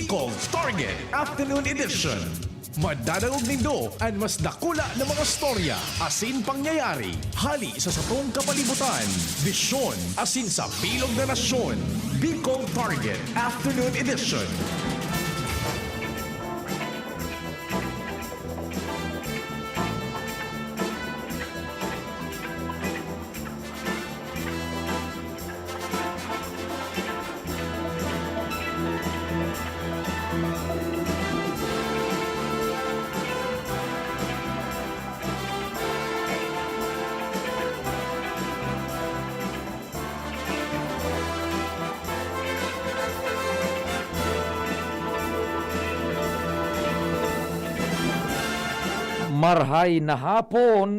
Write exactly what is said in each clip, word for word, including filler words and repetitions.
Call Target Afternoon Edition. Madadangog nindo an mas dakula na mga storya asin pangyayari hali sa satong kapalibutan. Bisyon asin sa bilog na nasyon. Bicol Target Afternoon Edition. Marhay na hapon,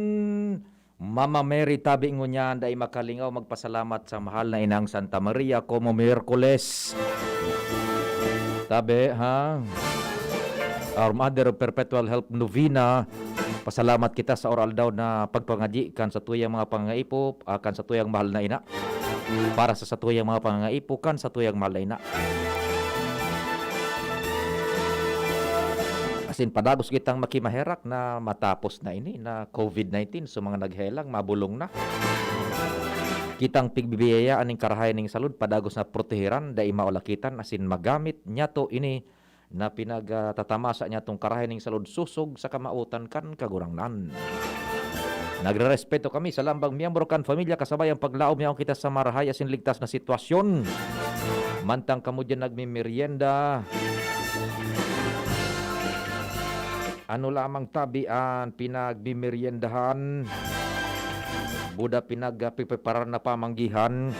Mama Mary, tabi ngunyan, dai makalingaw magpasalamat sa mahal na inang Santa Maria como Miyerkules. Tabi, ha? Our Mother of Perpetual Help Novena, pasalamat kita sa oral daw na pagpangadyi kan satuyang mga pangangaipo, ah, kan satuyang mahal na ina. Para sa satuyang mga pangangaipo kan satuyang mahal na ina. Asin padagos kitang makimaherak na matapos na ini na covid nineteen. So, mga naghelang, mabolong na. Kitang pigbibiyayaan nin karahay nin salud, padagos na proteheran, dai maulakitan, asin magamit nyato ini na pinagtatamasa niyatong karahay nin salud sosog sa kamawotan kan Kagurangnan. Nagrerespeto kami sa lambang miyembro kan pamilya, kasabay an paglaom yaon kita sa marahay asin ligtas na sitwasyon. Mantang kamo diyan nagmemeryenda, ano lamang tabi an pinagmemeryendahan? Buda pinagpipreparar na pamanggihan.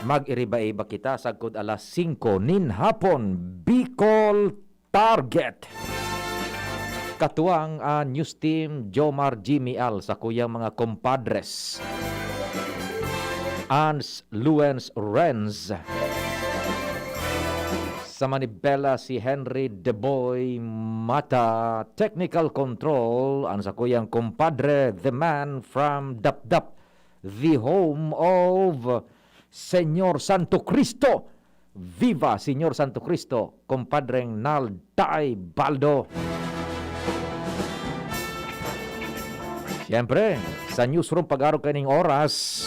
Mag-iriba-iba kita sagkod alas singko nin hapon. Bicol Target. Katuwang an news team, Jomar Jimmy Al, sakuyang mga compadres. Ans Luens Renz. Sa manibela, si Henry Deboy Mata. Technical control, an sakuyang compadre, the man from Dapdap, the home of Señor Santo Cristo. Viva Señor Santo Cristo, compadreng Nalday Baldo. Siyempre, sa newsroom, pag-arog kaining oras,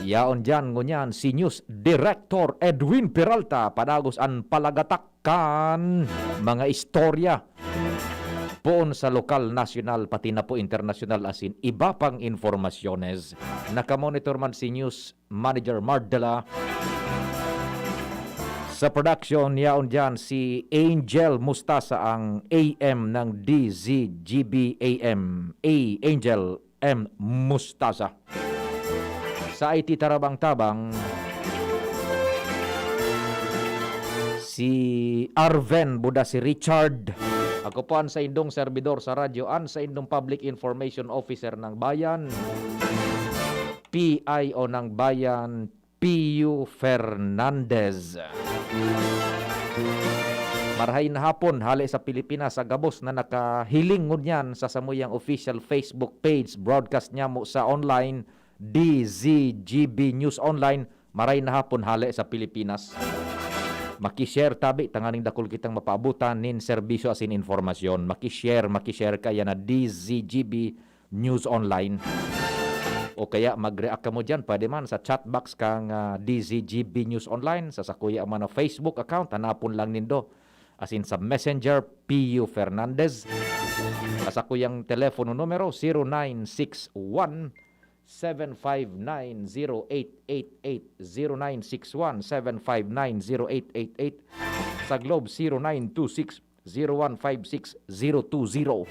yaon diyan ngunyan si News Director Edwin Peralta, padagos an palagatak kan mga istorya poon sa lokal, nasyonal, pati na po internasyonal, asin iba pang informasyones. Nakamonitor man si News Manager Mardala. Sa production, yaon diyan si Angel Mustasa, ang A M ng D Z G B A M. A Angel M Mustasa. Sa I T tarabang-tabang, si Arven, buda si Richard. Ako po an saindong serbidor sa radyo, an saindong Public Information Officer ng Bayan, P I O ng Bayan, Pio Fernandez. Marhay na hapon, hale sa Pilipinas, sa gabos na nakahiling ngunyan sa samuyang official Facebook page, broadcast nyamo sa online, D Z G B News Online, maray na hapon hale sa Pilipinas. Maki-share tabi, tanganing dakul kitang mapaabutan nin serbisyo asin impormasyon. Maki-share, maki-share kaya na D Z G B News Online. O kaya mag-react kamo diyan, pwede man sa chat box kang, ah, D Z G B News Online, sa sakuya man na Facebook account, hanapon lang nindo. Asin sa Messenger, Pio Fernandez. Sa sakuyang telepono numero, zero nine six one, seven five nine, zero eight eight eight, zero nine six one, seven five nine, zero eight eight eight. Sa Globe, zero nine two six, zero one five six, zero two zero.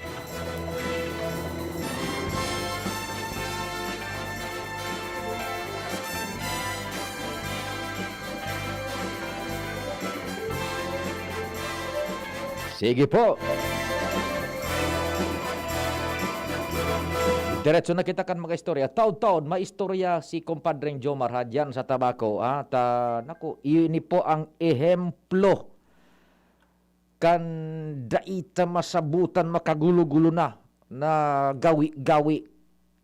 Sige po. Diretso na kita kan mga istorya. Taod-taod, may istorya si Compadreng Jomar ha, diyan sa Tabaco, ha? Ta, naku, ini po ang ehemplo kan dai ta masabutan, makagulo-gulo na, na gawi-gawi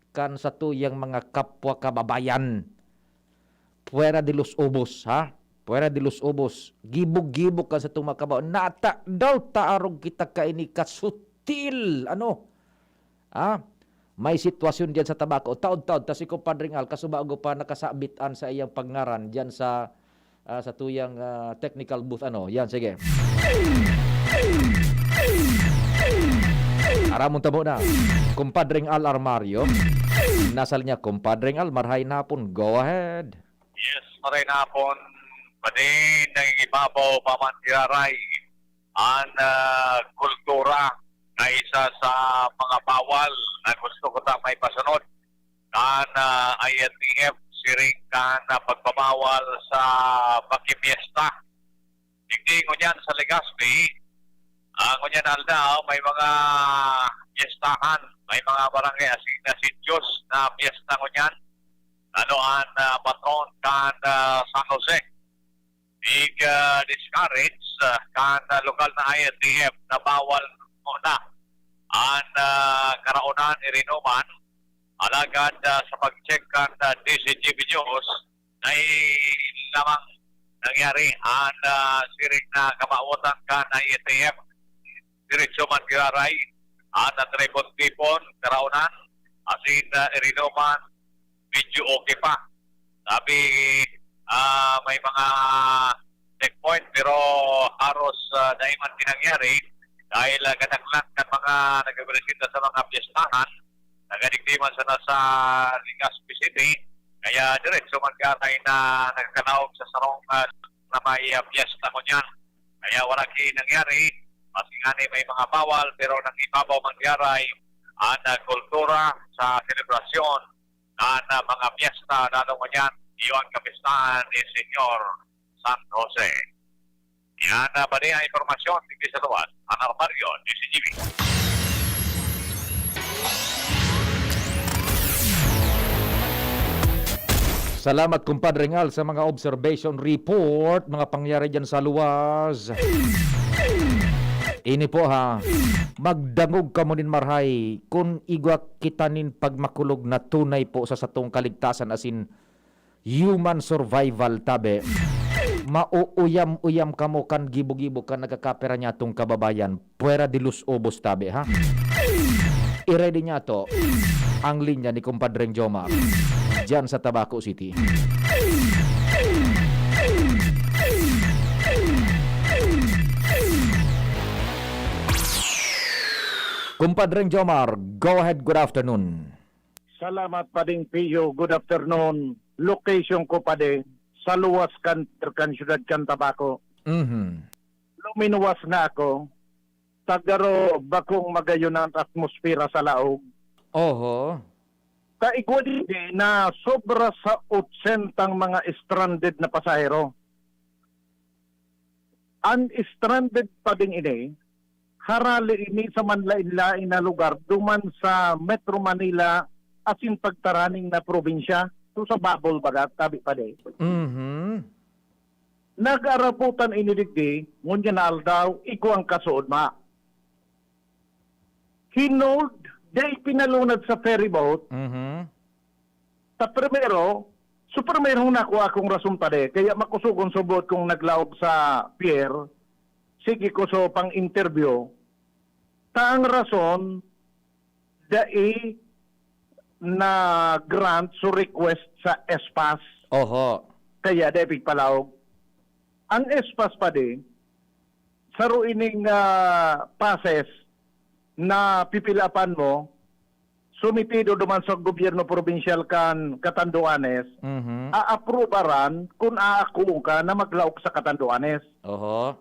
kan satuyang mga kapwa kababayan. Fuera de los ubos, ha? Puwera de los Ubos, gibog-gibog kan satong mga kabaw. Nata daw ta arog kita kaini kasutil, ano? Ah, may sitwasyon diyan sa Tabaco. Taod-taod ta si Compadre Al, kasubago pa nakasabit an saiyang pagngaran diyan sa, ah, sa tuyang, ah, technical booth, ano. Yan, sige. Aramon ta muna. Compadre Al Armario. Nasa linya, Compadre Al, marhay na hapon. Go ahead. Yes, maray na hapon. Pati nangingibabaw pa man giraray an, ah, kultura na isa sa mga bawal na gusto ko ta maipasunod kan, ah, I N T F, siring kan, ah, pagbabawal sa pakipyesta. Digdi ngunyan sa Legazpi, ah, ngunyan aldaw, may mga pyestahan, may mga barangay asin na sitios na pyesta ngunyan. Lalo an, ah, patron kan, ah, San Jose. Ig, ah, discourage, ah, kan, ah, lokal na I N T F na bawal muna an, ah, karaonan, irinuman. Alagad, ah, sa pag-check kan, ah, D Z G B News, na lamang nangyari an, ah, siring na kamawotan kan I N T F. Diretso man giraray an atribon-tribon, karaonan, asin, ah, irinuman, medyo okay pa. Sabi, ah, may mga checkpoint, pero haros, ah, dai man nangyari dahil, ah, kadaklan kan mga nagrebresenta sa mga pyestahan, nagadigdi man sana sa Legazpi City, kaya diretso man giraray na nagkalaog sa sarong, ah, na may, ah, pyesta ngunyan. Kaya wala ki nangyari, mas ngani may mga bawal, pero nangibabaw man giraray an, ah, kultura sa selebrasyon kan, ah, mga pyesta, lalo ngunyan, iyo an kapistahan ni Señor San Jose. Yan, ah, pati ang impormasyon, digdi sa luwas, an Armario, D Z G B. Salamat, Compadre Ngal, sa mga observation report, mga pangyari dyan sa luwas. Ini po, ha, magdangog kamo nin marhay kun igwa kita nin pagmakulog na tunay po sa satong kaligtasan, asin human survival, tabi. Mauuyam-uyam kamo kan gibo-gibo kan nagkakapira nyatong kababayan. Puwera de los Ubos, tabi, ha? I-ready niyato ang linya ni Compadreng Jomar diyan sa Tabaco City. Compadreng Jomar, go ahead, good afternoon. Salamat, Pading Pio. Good afternoon. Location ko, Padi, sa luwas kan pier kan siyudad kan Tabaco. Mhm. Luminuwas na ako. Tagaro, bakong magayon ang atmosfera sa laog. Oho. Kaigwa digdi na sobra sa otsentang mga stranded na pasahero. An stranded, Pading, ini, harali ini sa manlain-lain na lugar duman sa Metro Manila asin pagtaraning na probinsya. So, sa bubble baga, tabi, Padi. Mhm. Nag-araputan ini digdi, ngunyan na aldaw, igwang kasuodma. Hinold, dai pinalunad sa ferry boat. Mhm. Ta primero, so primerong nakuha akong rason, Padi, kaya makusogon subot kong naglaog sa pier, sige ko sa pang-interview, ta ang rason, dai na-grant so request sa S-PASS. Oho. Kaya dai pigpalaog. Ang S-PASS, Padi, saro ining, ah, passes na pipilapan mo, sumitido duman sa gobyerno probinsyal kan Catanduanes, Mhm. aaprubaran kun aakuon ka na maglaog sa Catanduanes. Oho.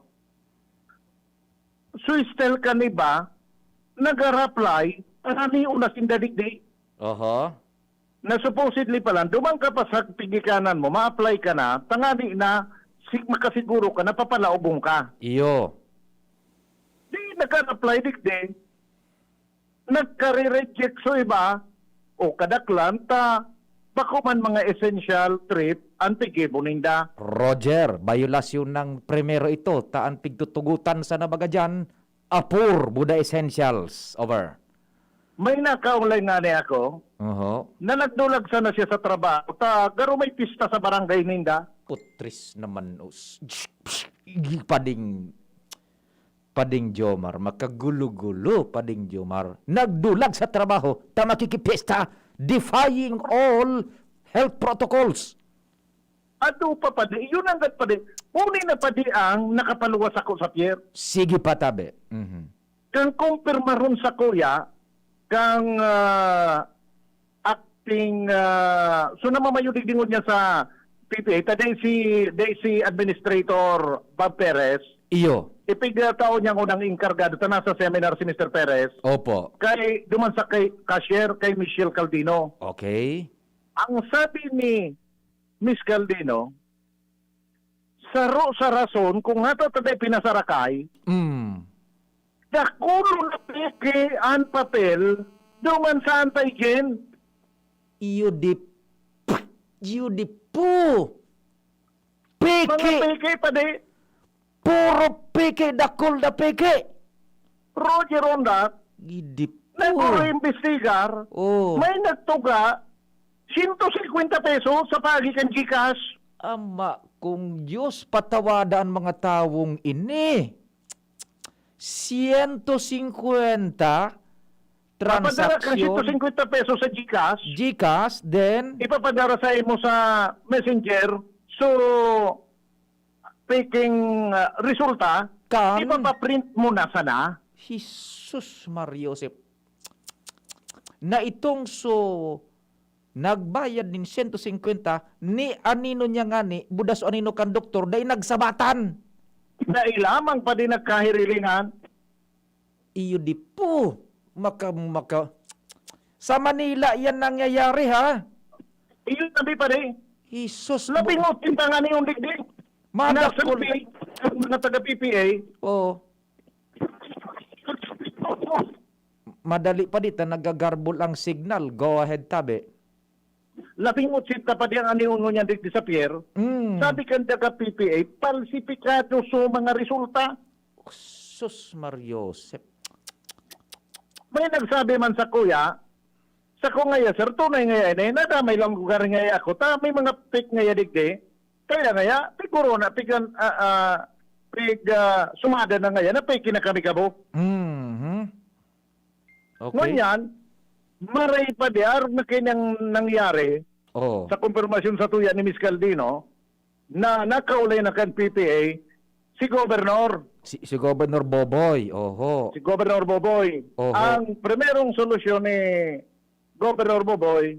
So, still kan iba, nag-a-apply, tangani una sinda digdi. Oho. Na supposedly pa lang, duman ka pa sa pigikanan mo, ma-apply ka na, tangani na, si-, makasiguro ka na papalaogon ka. Iyo. Di nag-a-apply digdi. Nagkare-reject so iba, o kadaklan ta, bako man mga essential trip ang piggibo ninda. Roger, bayolasyon ng primero ito, ta ang pigtutugutan sa nabaga dyan, apur, buda essentials. Over. May nakaulay nga ni ako, Oho. na nagdulag sana siya sa trabaho, ta garo may pista sa barangay ninda. Putres naman, os-, Pading, Pading Jomar, makagulo-gulo, Pading Jomar. Nagdulag sa trabaho, ta makikipesta, defying all health protocols. Ato pa, padi. Yun ang padi. Huli na, padi, ang nakapaluwas ako sa pier. Sige pa, tabi. Mhm. Kang kumpirmaron sa kuya, kang, ah, acting, ah, so namamayo digdingon niya sa P P A, ta dai si, dai si Administrator Bob Perez. Iyo. Ipigtao niya ngunang inkargado, ta nasa seminar si Mister Perez. Opo. Kay, duman sa kay cashier, kay Michelle Caldino. Okay. Ang sabi ni Miss Caldino, saro sa rason kung hata ta dai pinasarakay, Mm. dakulo na peke an papel duman sa antigen. Iyo di, iyo di po. Mga Peke. peke, padi. Puro peke, dakul na peke. Roger Rondat, Gidip. Nagpuro imbestigar, Oh. may nagtuga, sento singkwenta pesos sa paagi kan GCash. Ama kong Diyos, patawada an mga tawong ini. Sento singkwenta Papadara ka transaksyon. sento singkwenta pesos sa GCash. GCash, then? Ipapadara sa imo sa Messenger. So, speaking, ah, resulta, Kan? ipapaprint mo na sana. Jesus Maria Joseph. Na itong so, nagbayad nin sento singkwenta, ni anino niya ngani, budas o anino kan doktor, dai nagsabatan. Dai lamang pa din nagkahirilingan. Iyo di po. Maka, maka, sa Manila yan nangyayari, ha? Iyo sabi pa rin. Jesus, Labing bu- utin pa nga ni yung digdi. Madakol. Nasa P P A, ang mga taga P P A. Oo. Madali pa dito, nagagarbol ang signal. Go ahead, tabi. Labing utsenta pa di ang anihon ngunyan digdi sa pier. Mm. Sabi kan taga P P A, palsipikado so mga resulta. Sus, Mariosep. May nagsabi man sa kuya, sa ko ngaya, sir, tunay ngaya ini, nadamay lang ko kari ngaya ako, ta may mga fake ngaya digdi. Kaya ngaya, pig corona, pig, ah, ah, pig, ah, sumada na ngaya, na fake na kami kabo. Mhm. Okay. Ngunyan, maray pa di, arog na kayo nang nangyari Oo. sa kumpirmasyon sa tuya ni Miss Caldino na nakaulay na kan P P A si Governor. Si, si Governor Boboy, oho. Si Governor Boboy. Oho. Ang primerong solusyon ni Governor Boboy,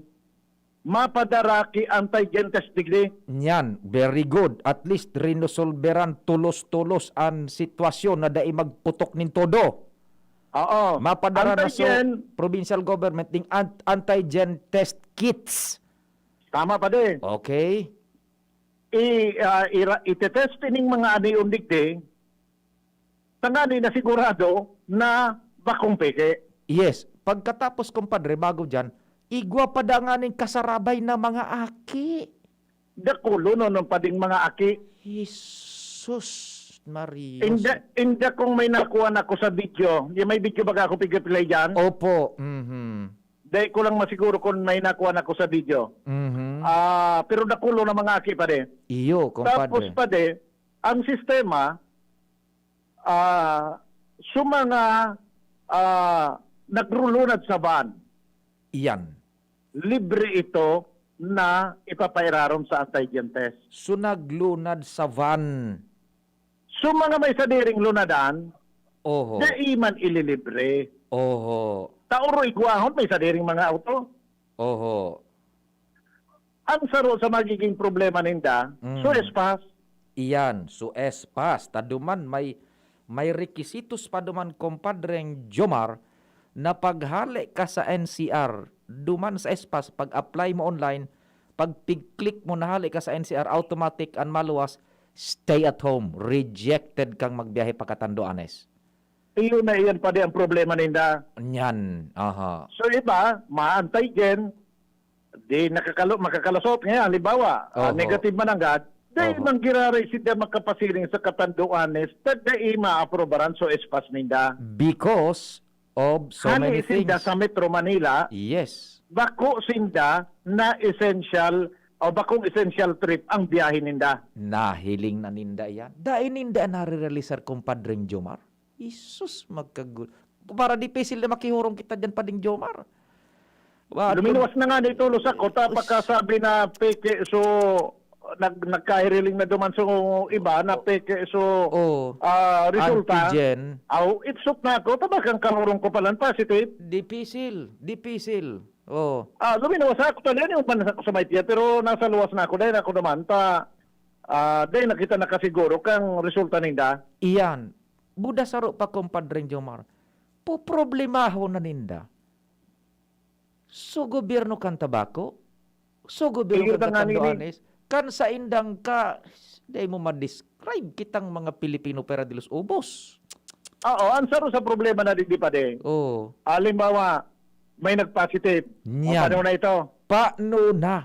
mapadara ki antigen test digdi. Nyan, very good. At least, rinosolberan tulos-tulos an sitwasyon na dai magputok nin todo. Oo. Mapadara na sa Antigen. provincial government ding ant-, antigen test kits. Tama pa din. Okay. I, ah, ira-, itetest ining mga anion digdi, tangani na sigurado na bakong peke. Yes. Pagkatapos, kumpadre, bago dyan, igwa pa da nganing kasarabay na mga aki. Dakulo no, nung pading mga aki. Jesus Maria. Inda, inda kung may nakuha na ako sa video. Yung may video baga ako pigpilay dyan? Opo. Mhm. Dahil ko lang masiguro kung may nakuha na ako sa video. Mhm. Ah, pero dakulo na mga aki pa din. Iyo, kumpadre. Tapos pa din, ang sistema, ah, sa mga, ah, nagrulunad sa van, Iyan. libre ito na ipapairarom sa antigen test. So, naglunad sa van. So, mga may sadiring lunadan, Oho. dai man ililibre. Oho. Taoro igwahon, may sadiring mga auto. Oho. Ang saro sa magiging problema ninda, Mm. so espas. Iyan, so espas. Taduman may, may requisitos pa duman, kumpadreng Jomar, na paghali ka sa N C R, duman sa espas, pag-apply mo online, pag pig-click mo na hali ka sa N C R, automatic an maluwas, stay at home. Rejected kang magbiyahe pa Catanduanes. Iyon na iyan pa di ang problema ninda. Nyan, aha. So iba, ma-antigen, di nakakalo-, makakalusot. Ngayon, halimbawa, ah, Oho. negative man ang gad, dahil Oho. manggiraray sila makapasiring sa Catanduanes, ta dai maaprobaran so espas ninda. Because of so Hali many sinda things. sa Metro Manila, Yes. bako sinda na essential o bakong essential trip ang biyahe ninda. Nahiling na ninda iyan. Dai ninda nare-realisar, Compadre Jomar. Jesus, magkagu-, para dipisil na makihurong kita diyan, Pading Jomar. Wa-, Luminuwas na nga ni tulos ako, ta Us- pagkasabi na peke, so, nag-, nagkahiriling na duman so iba na peke, so, Oh. ah, resulta, Antigen. Aw, itsok na ako, tabagang kahurong ko palan positive. Dipisil, dipisil. Oh. Ah, luminaw sa ako, tali, ano yung panasa ko sa may tiyan, pero nasa luwas na ako, dahil ako naman, ta, ah, dahil nakita na kasiguro kang resulta ninda. Iyan. Buda saro pa, Compadre Jomar. Poproblemahon na ninda. So, gobyerno kan tabako? So, gobyerno Iyo kan na nga nini. Katanduanes? Kan sa indang ka, dai mo ma-describe kitang mga Pilipino pera de los ubos. Oo, ang saro sa problema na digdi pa din. Oo. Halimbawa, may nag-positive. O, Niyan. Paano na ito? Paano na?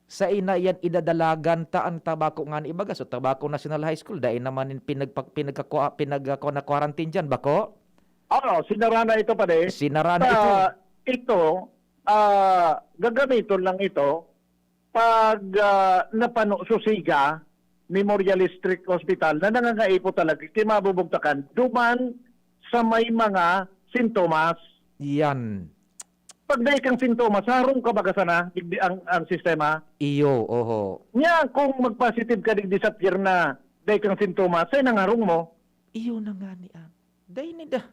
Sa ina yan, idadalagan ta ang tabako nga ni ibaga. So, Tabaco National High School, dai naman in pinagpa-, pinagkakua-, pinagkakua-, na quarantine dyan, bako? Oo, sinara na ito, pare. Sinara na Sa ito. ito, ah, gagamiton lang ito pag, ah, napano, Susiga, Memorial District Hospital, na nangangaipo talaga, kaya mabubugtakan, duman sa may mga sintomas. Yan. Pag dai kang sintomas, harong ka baga sana, digdi ang, ang sistema. Iyo, oho. Nya, kung mag-positive ka digdi sa pier na dai kang sintomas, say nangarong mo. Iyo na nga ni, ah. Dai ni da.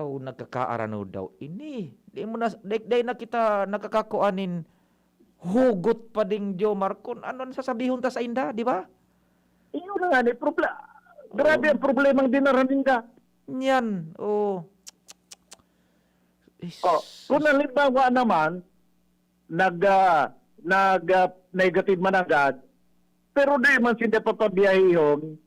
Aw, nagkakaarano daw ini. Di mo na, dai, dai na kita nakakakuan nin hugot pa ding Jomar. Kun ano ang sasabihon ta sa inda, di ba? Iyo na nga ni, probla-, grabe Oo. ang problemang dinara ninda. Yan, oo. Is- Oh, kung halimbawa naman, nag, ah, nag, ah, negative man agad, pero di man sinda papabiyahihon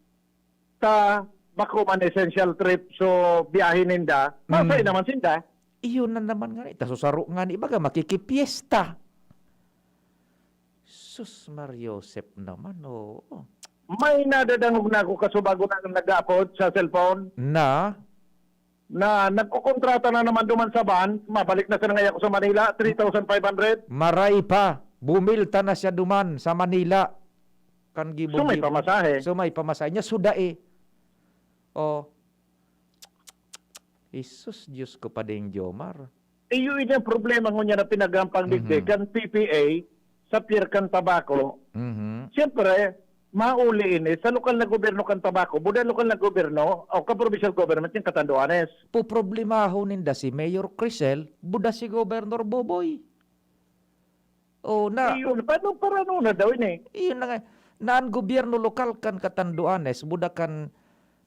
ta bako man essential trip, so biyahe ninda, Mm. masay naman sinda. Iyon na naman nga, ta susaro nga ni baga, makikipiesta. Sus, Mar Joseph naman, oo. May nadadangog na ako kasubago na nag-upload sa cellphone. Na? Na nagkukontrata na naman duman sa van, mabalik na sana ngaya ako sa Manila, three thousand five hundred. Maray pa, bumilta na siya duman sa Manila. Kan So, may gibong-gibong. pamasahe. So, may pamasahe niya. Suda eh. Oh. Jesus, Diyos ko pa ding Jomar. Iyo ini ang problema ngunyan na pinagampang digdi Mhm. kan P P A sa pier kan tabako. Mhm. Siyempre, mauli ini sa lokal na gobyerno kan tabako, buda lokal na gobyerno o ka provincial government yung Catanduanes. Poproblemahon ninda si Mayor Crisel, buda si Gobernador Boboy. Oh, na Iyon, paano, parano na daw ini? Iyon na nga. Na an gobyerno lokal kan Catanduanes, buda kan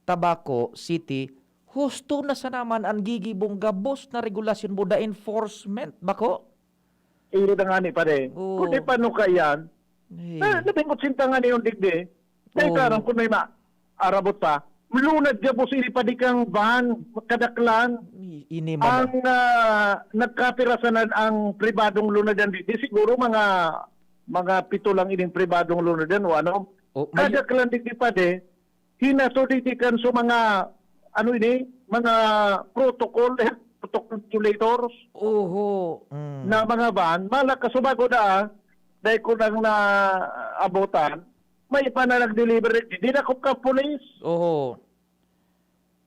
Tabaco City, husto na sana man an gigibong gabos na regulasyon, buda enforcement, bako? Iyo na nga ni, pare. Oo. Kundi paano ka yan? Eh. Ah, nabingot sinta nga niyon digdi. Dahil Oo. karam kung may ma-, arabot pa, lunad gabos ini pa di kang van, kadaklan. I-, ini man Ang, ah, nagkapira sana ang pribadong lunadan di, di siguro mga, mga pito lang ining pribadong lunadan o ano. O, may Kadaklan di, di pa di, hinato di, di kan so mga, ano ini, mga protocol, eh, protocol violators Oho. Mm. na mga van, malak ka subago na, dahil ko nang naabotan, may pa na nag-deliver, dinakop ka pulis. Oho.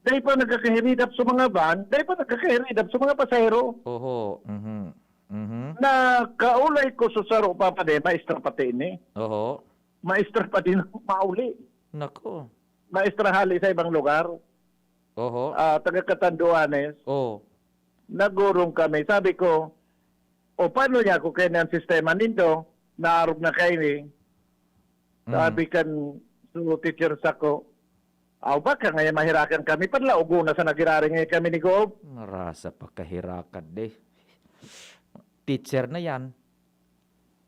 Dahil pa nagkakahiridap sa mga van, dahil pa nagkakahiridap sa mga pasahero. Oho. Mhm. Mhm. Na kaulay ko sa saro pa pa din, maestra pati ini. Oho. Maestra pa din ang mauli. Nako. Maestra hali sa ibang lugar. Oho. Ah, taga Catanduanes. Oh. Nagurong kami. Sabi ko, "O, paano niya ako kaya ang sistema nindo? Naarog na kayo eh." Mm. Sabi kan su teacher sako, "Aw, baka ngayon mahirakan kami, padla ugo na sa nagiraring ngayon kami ni Gob." Marasa pa kahirakan, de. Teacher na yan.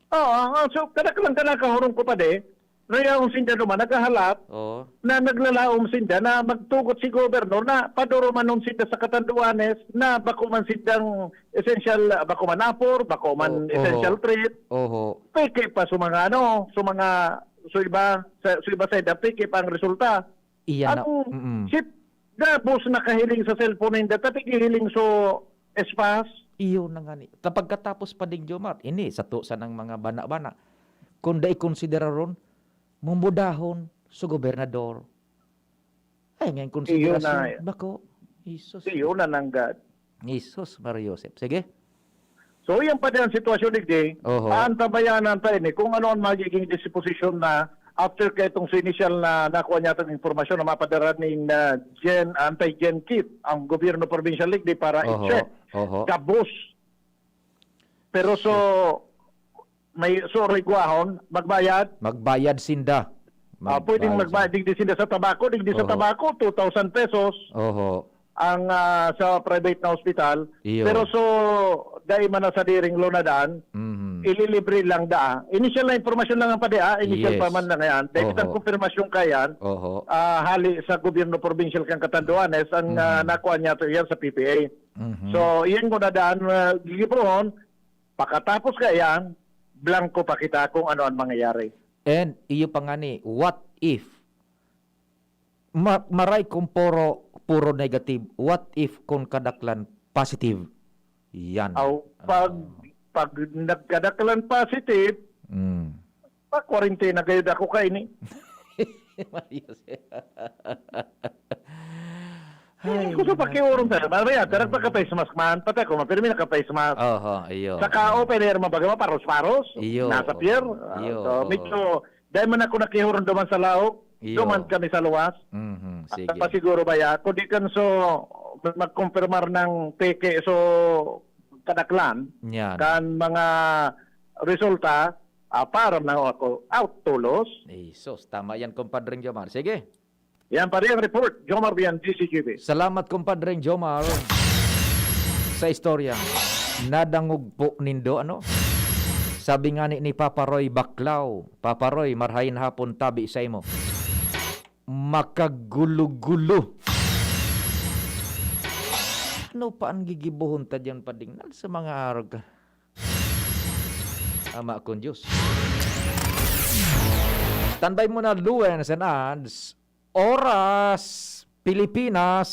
Oo, oo. So, kadaklan ka nakahurong ko pa, de. Rayaon sinda naman, naghahalat Oo. na naglalaom sinda na magtugot si gobernador na padurumanon sinda sa Catanduanes na bako man sindang essential, bako man apor, bako man Oo, essential oho. trip. Oho. Peke pa sa mga ano, sa mga, sa iba, sa, sa iba sa ida, peke pa ang resulta. Iyan na, Ang mm. sip, gabos nakahiling sa cellphone ninda, tapi gihiling so espas. Iyo na ngani. Ta pagkatapos pa, Ding Jomar, ini sato sanang mga bana-bana. Kung dai konsideraron, mumudahon sa gobernador. Ay, ngayon Iyo konsiderasyon. na. Bako, Jesus. Iyo na nanggad. Jesus, Maria Joseph. Sige. So, yan pa din ang sitwasyon, digdi. Oho. Aantabayanan ta ini kung ano ang magiging disposisyon na after ka itong sa initial na nakuha niya itong impormasyon na mapadara ning, ah, Gen, anti-Gen kit ang gobyerno provincial, digdi, para Oho. i-check. Oho. Gabos. Pero so, may so, rigwahon, magbayad. Magbayad sinda. Ah, pwedeng Magbayad magbayad, sinda. Digdi sinda sa tabako, digdi sa Oho. tabako, two thousand pesos Oho. ang, ah, sa private na hospital. Iyo. Pero so, dai man na sadiring lunadan, Mhm. ililibre lang da. Initial na impormasyon lang ang padi, ah. Initial Yes. pa man lang yan. Dahil Oho. kitang kumpirmasyon ka yan, Oho. ah, hali sa gobyerno provincial kang Catanduanes, ang, ah, Mhm. nakuha niya to yan sa P P A. Mhm. So, iyan ko na daan, ah, gigibohon, pakatapos ka yan, blanco pa kita kung ano ang mangyayari. And iyo pa nga ni, what if? Ma-, maray kung puro, puro negative, what if kung kadaklan positive? Yan. Aw, pag, Ah. pag nagkadaklan positive, Mm. pa-quarantine na gayud ako kaini. Maria Joseph. Ay, Ay, ko sa naku. pakiurong sa, Maria, pero Mm. pagka-face mask man, pati ako, mapirmi naka-face mask. Oho, iyo. Saka Oo. open air, mabaga, maparos-paros. Iyo, Nasa oo. pier. Ah, Iyo, so, oo. medyo, dahil man ako nakihurong duman sa laog, Iyo. duman kami sa luwas. Mhm, At sige. pasiguro ba ya? Kung di kan so, magkumpirmar ng peke, so, kadaklan, Yan. kan mga resulta, ah, para na ako out tulos. Eh, sus, tama yan, Compadre Jomar. Sige. Yan pa rin ang report, Jomar Bian, D C G B. Salamat, Compadre Jomar, sa istorya. Nadangog po nindo, ano? Sabi nga ni, ni Papa Roy Baclao, "Papa Roy, marhain hapon tabi sa imo. Makagulo-gulo." Ano pa ang gigibohon ta diyan, padingnal sa mga arog? Ama kong Diyos. Tanbay mo na, Luen, sa Nads. Oras, Pilipinas,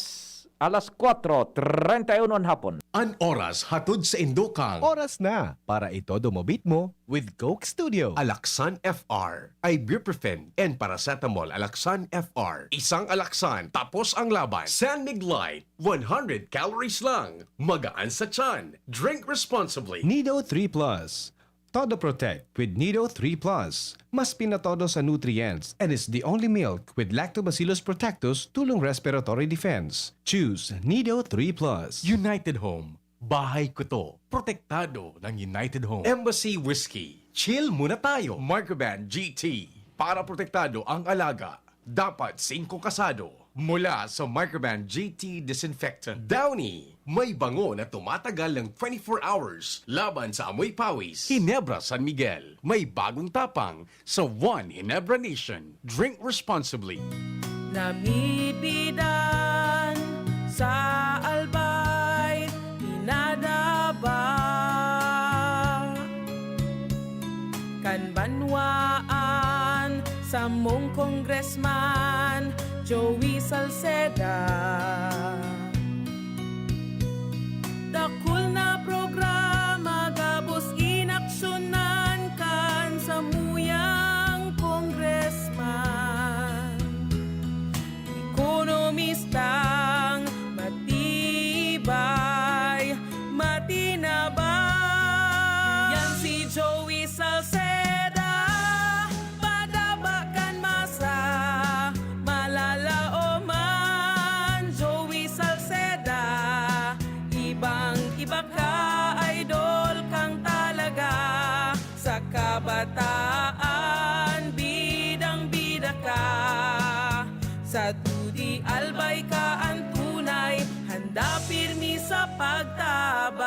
alas kwatro treinta y uno an hapon. An oras hatod sa Indokang. Oras na para itodo mo beat mo with Coke Studio. Alaxan F R, ibuprofen, and paracetamol Alaxan F R. Isang Alaxan, tapos ang laban. San Mig Light, one hundred calories lang. Magaan sa tiyan. Drink responsibly. Nido three Plus. Todo Protect with Nido three Plus. Mas pinatodo sa nutrients and is the only milk with Lactobacillus protectus tulong respiratory defense. Choose Nido three Plus. United Home. Bahay ko to. Protektado ng United Home. Embassy Whiskey. Chill muna tayo. Microban G T. Para protektado ang alaga, dapat singko kasado. Mula sa Microban G T Disinfectant. Downy. May bango na tumatagal ng twenty-four hours laban sa amoy pawis. Ginebra San Miguel. May bagong tapang sa One Ginebra Nation. Drink responsibly. Namipidan sa Albay, pinadaba kan banwaan samong Congressman Joey Salceda. Dakul na programa gabos inaksyonan kan samuyang congressman. Ekonomistang matibay, matinabang. Yan si Joey Salceda, padaba kan masa, malalaoman. Joey Salceda, ibang-iba ka, idol kang talaga. Sa kabataan, bidang-bida ka. Sa dudi, Albay ka an tunay, handa pirmi sa pagtabang.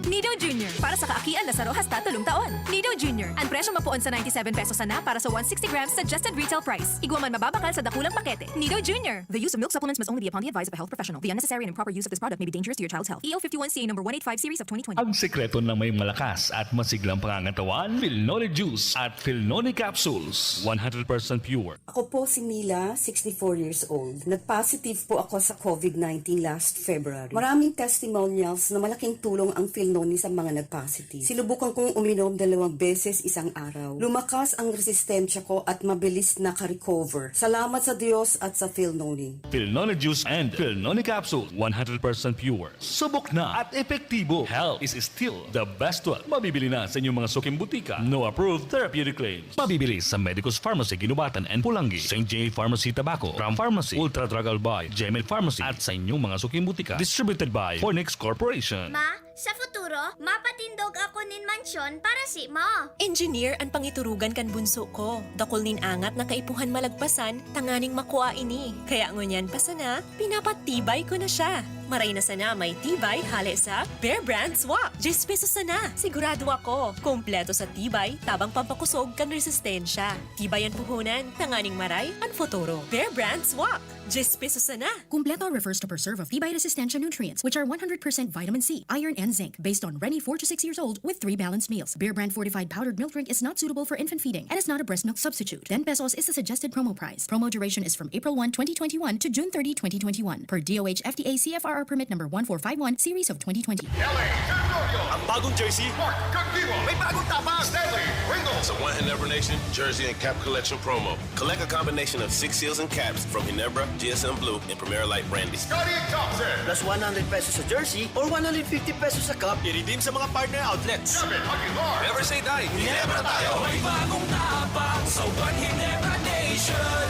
Nido Junior, para sa kaakian Lasaro hasta tolong taon. Nido Junior. Ang presyo mapoon sa ninety-seven pesos sana para sa one sixty grams suggested retail price. Igwa man mababakal sa dakulang pakete. Nido Junior. The use of milk supplements must only be upon the advice of a health professional. The unnecessary and improper use of this product may be dangerous to your child's health. E O fifty-one C A number one eight five series of twenty twenty. Ang sekreto ng may malakas at masiglang pangangatawan, Filnoni Juice at Filnoni Capsules. One hundred percent pure. Ako po si Mila, sixty-four years old. Nag-positive po ako sa covid nineteen last February. Maraming testimonials na malaking tulong ang Filnoni sa mga nag-positive. Sinubukan kong uminom dalawang beses isang araw. Lumakas ang resistensya ko at mabilis naka-recover. Salamat sa Diyos at sa Filnoni. Filnoni Juice and Filnoni Capsule, one hundred percent pure. Subok na at epektibo. Health is still the best wealth. Mabibili na sa inyong mga suking butika. No approved therapeutic claims. Mabibili sa Medicus Pharmacy, Guinobatan and Pulangi, Saint J Pharmacy, Tabaco, Ram Pharmacy, Ultra Drug Albay, Gmail Pharmacy, at sa inyong mga suking butika. Distributed by Fornix Corporation. Ma, sa futuro, mapatindog ako nin mansyon para si mo. Engineer an pangiturugan kan bunso ko. Dakul nin angat na kaipuhan malagpasan tanganing makua ini. Kaya ngunyan pa sana, pinapatibay ko na siya. Maray na sana may tibay hale sa Bear Brand Swak. Diyes pesos sana. Sigurado ako, kompleto sa tibay, tabang pampakosog kan resistensya. Tibay an puhunan, tanganing maray an futuro. Bear Brand Swak. Diyes pesos sana. Kumpleto refers to preserve of tibay resistensya nutrients, which are one hundred percent vitamin C, iron, and zinc, based on Reni four to six years old with three balanced meals. Bear Brand fortified powdered milk drink is not suitable for infant feeding and is not a breast milk substitute. Ten pesos is the suggested promo price. Promo duration is from April one, twenty twenty-one to June thirty, twenty twenty-one, per D O H F D A C F R R permit number one four five one, series of twenty twenty. L A Territorio. Ang bagong jersey. Mark Cagdiwa. May bagong tapak. Stanley Ringo. Sa One Ginebra Nation Jersey and Cap Collection Promo. Collect a combination of six seals and caps from Ginebra, G S M Blue, and Primera Light Brandy. Scottie Thompson. Plus one hundred pesos sa jersey or one hundred fifty pesos sa cap. I-redeem sa mga partner outlets. Kevin Aguilar. Never say die. Ginebra tayo. May bagong tapak sa One Ginebra Nation.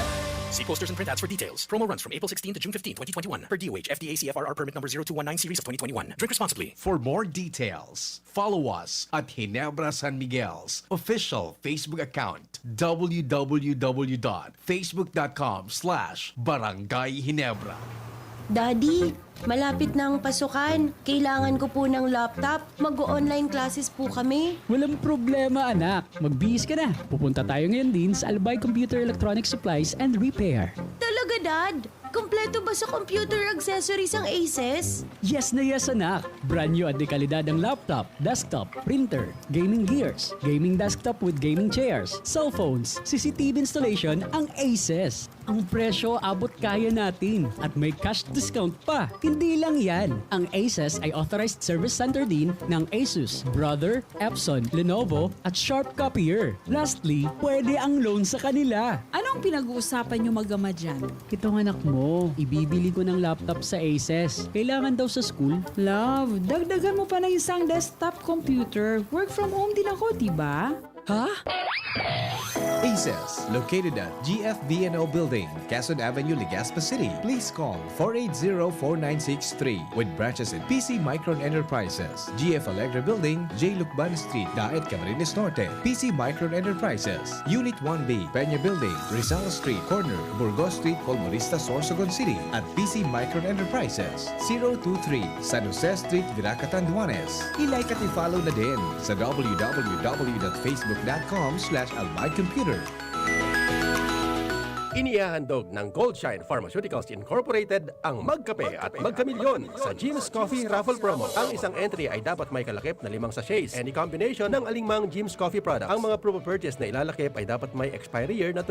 See posters and printouts for details. Promo runs from April sixteen to June fifteen, twenty twenty-one, per D O H F D A C F R R permit number zero two one nine series of twenty twenty-one. Drink responsibly. For more details, follow us at Ginebra San Miguel's official Facebook account, w w w dot facebook dot com slash barangay ginebra. Daddy, malapit na ang pasukan. Kailangan ko po ng laptop. Mag-o-online classes po kami. Walang problema, anak. Magbihis ka na. Pupunta tayo ngayon din sa Albay Computer Electronic Supplies and Repair. Talaga, Dad? Kompleto ba sa computer accessories ang Aces? Yes na yes, anak! Brand new at dekalidad ang laptop, desktop, printer, gaming gears, gaming desktop with gaming chairs, cellphones, C C T V installation ang Aces. Ang presyo abot kaya natin at may cash discount pa. Hindi lang yan, ang Aces ay authorized service center din ng Asus, Brother, Epson, Lenovo, at Sharp Copier. Lastly, pwede ang loan sa kanila. Anong pinag-uusapan niyo mag-ama dyan? Itong anak mo, ibibili ko ng laptop sa Aces. Kailangan daw sa school. Love, dagdagan mo pa ng isang desktop computer. Work from home din ako, di ba? Ha? Aces, located at G F V N O Building, Quezon Avenue, Legazpi City. Please call four eight zero, four nine six three, with branches in P C Micron Enterprises, G F Alegre Building, J Lucban Street, Daet, Camarines Norte, P C Micron Enterprises, Unit one B, Peña Building, Rizal Street, corner Burgos Street, Colmonista, Sorsogon City, at P C Micron Enterprises, zero two three, San Jose Street, Virac, Catanduanes. I-like at i-follow na din sa w w w dot facebook dot com slash albay computer. Inihahandog ng Goldshine Pharmaceuticals Incorporated ang Magkape at Magkamilyon sa Jim's Coffee Raffle Promo. Ang isang entry ay dapat may kalakip na limang sachets. Any combination ng alinmang Jim's Coffee product. Ang mga promo purchase na ilalakip ay dapat may expiry year na